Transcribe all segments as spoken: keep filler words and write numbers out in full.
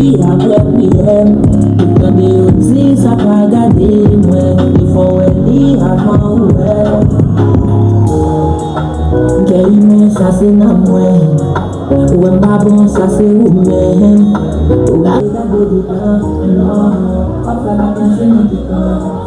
Li apre priyè m, ou tande yo di sa pa gade mwen, li fè w wè li avan ou wè. Kè imen sa se nan mwen, ou wè m pa bon sa se ou menm. Ou gade gade detan, non, w ap fè m ap panse nan detan.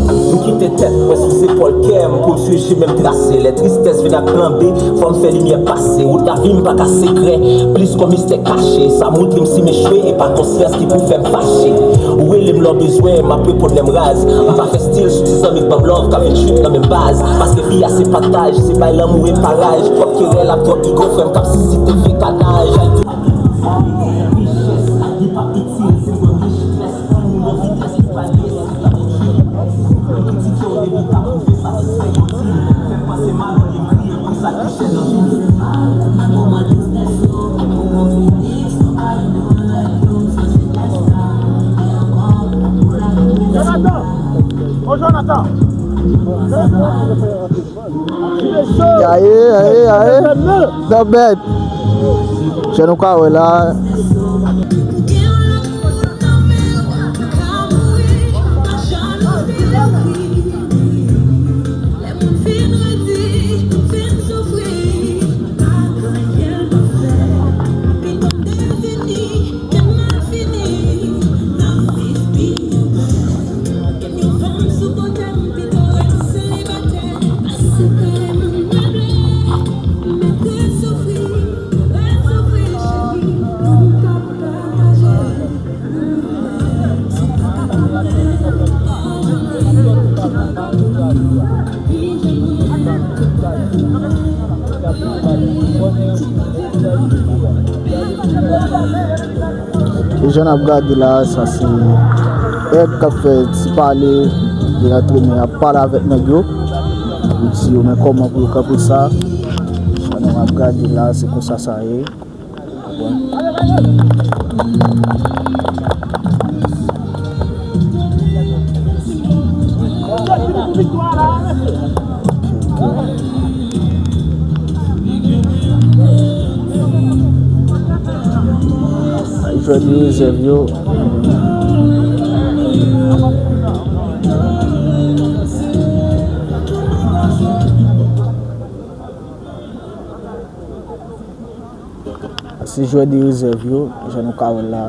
Nou kite tèt mwen sou zepòl kè m pou m swiv chimen m trase. Lè tristès vin ak plan B, fò m fè limyè pase. Wout lavi m pa ka sekrè, plis kon mistè kache. Sa montre m si m echwe, e pa konsyans ki pou fè m fache. Ou rele m lè w bezwen, m ap reponn lè m raz. M pa fè stil sou ti zanmi k ban m love, k ap vin chwit nan menm baz. Paske vi a se pataj, se bay lanmou e paraj. Twòp kerèl ak twòp igo, frè m k ap sisite fekadaj. Richès, li p ap itil si w gen richès. Moun nan vitès ki pa liye. Jonathan! Ô, Jonathan! Yaye, yaye, yaye. Nan bèt. Jan nou ka wè la. E jan n ap gade la, sa se Èg k ap fè ti pale, li rantre men ap pale avèk nèg yo. Pou di yo men kòman pou yo kanpe sa. Sa nou ap gade la, se konsa sa ye. Jwè de rezèv yo. Se jwè de rezèv yo, jan nou ka wè la.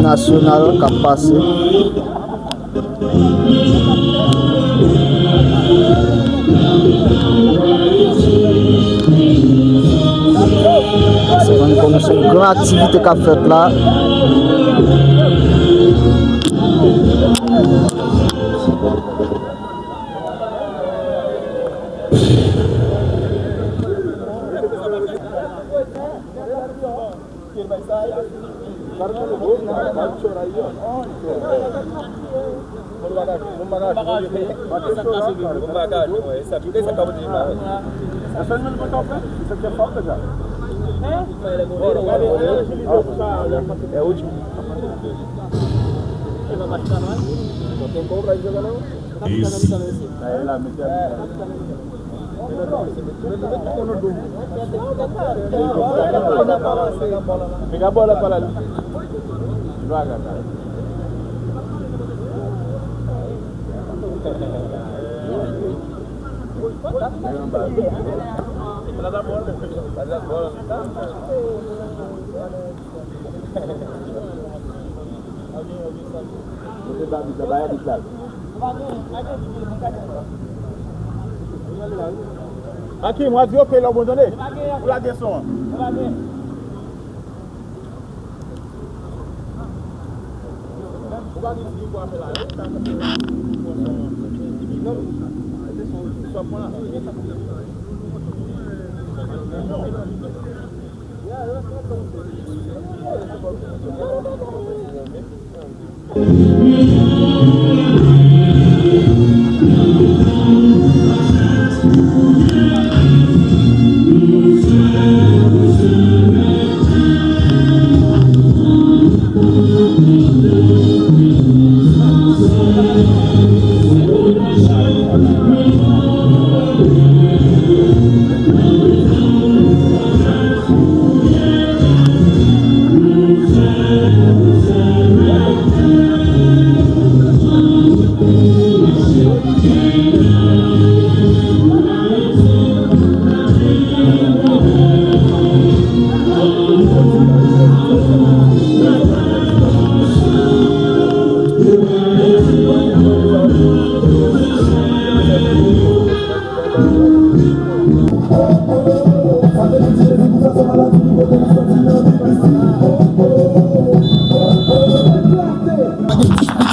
Nasyonal k ap pase. Se konn kòm se yon gran aktivite k ap fèt la. Isi. Piga bola pa la. Devagar, cara. Mete babit la, bay abit la. Akim, w a di ok lè w bon tande. Ou lage son an. Ou pa gen ti pou ap fè la, non? Sa pran la.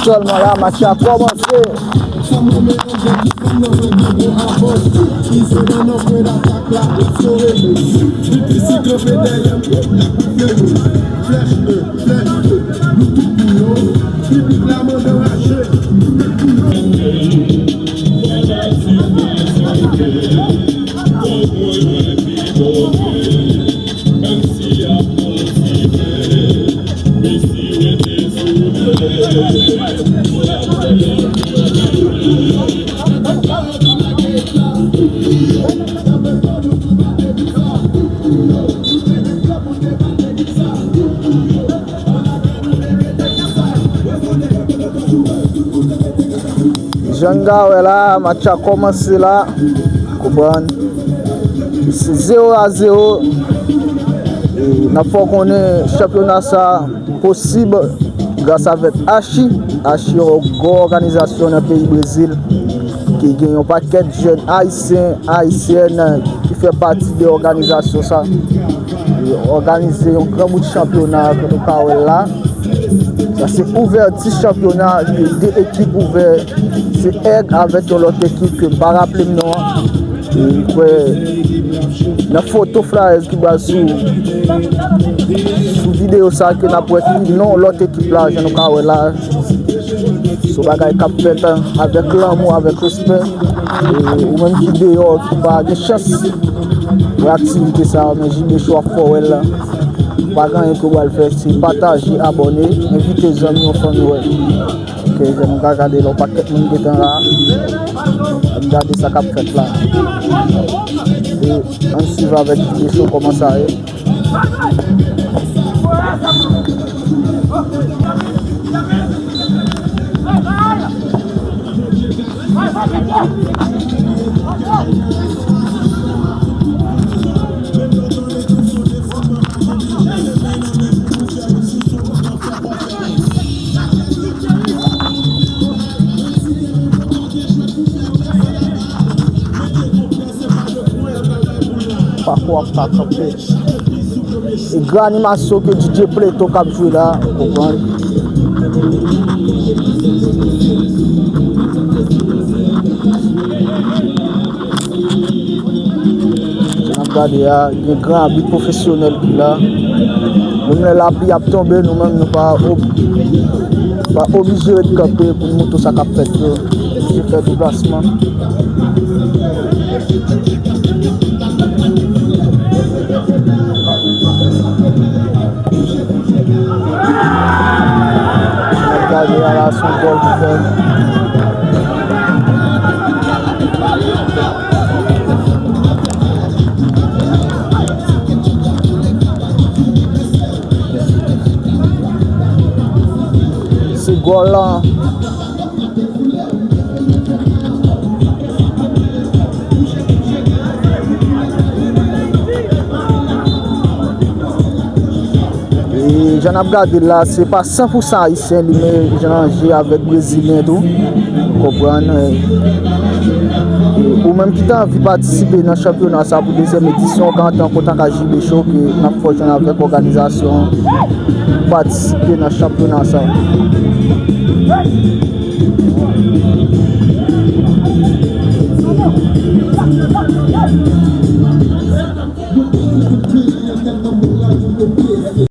Sèlman la, match la kòmanse. Jan n ka wè la, match la kòmanse la. Konprann? Se zewo a zewo. E n ap fè w konnen chanpyona sa posib gras avèk Achi. Achi yon gwo òganizasyon nan peyi Brezil ki gen yon pakèt jèn ayisyen, ayisyèn ki fè pati de òganizasyon sa. Yo òganize yon gran bout chanpyona ke nou ka wè la. Sa se ouvèti chanpyona, de ekip ouvè. Se Èg avèk yon lòt ekip ke m pa raple m non an. E m kwè nan foto flyers ki ba sou, sou videyo sa ke n ap wè ki non lòt ekip la, jan nou ka wè la. Se yon bagay k ap fèt, a, avèk lanmou, avèk respè. E ou menm ki deyò, ki pa gen chans wè aktivite sa, men J B Show ap fè w wè l la. Pa gen anyen ke w pral fè, se pataje, abòne, envite zanmi w, fanmi w. Ok, jan nou ka gade la, yon pakèt moun gentan la. Ann gade sa k ap fèt la. E ann swiv avèk J B Show kòman sa ye. Pakou ap pa kanpe. E gran animasyon ke D J Plato k ap jwe la, ou konprann. N ap gade a, gen gran abit pwofesyonèl ki la. Menm lè lapli ap tonbe, nou menm nou pa ob-, pa oblije ret kanpe pou n montre sa k ap fèt yo. Oblije fè deplasman. Gade a la, se yon gòl ki fèt. Se gòl la. E jan n ap gade l la, se pa san pou san ayisyen li, men jan l anje avèk brezilyen tou. Konprann, e, e ou menm ki ta anvi patisipe nan chanpyona sa pou dezyèm edisyon, w ka antre an kontak ak J B Show ke n ap fè w jwenn avèk òganizasyon an pou patisipe nan chanpyona sa. Tout peyi an tèlman moun la di yo peze.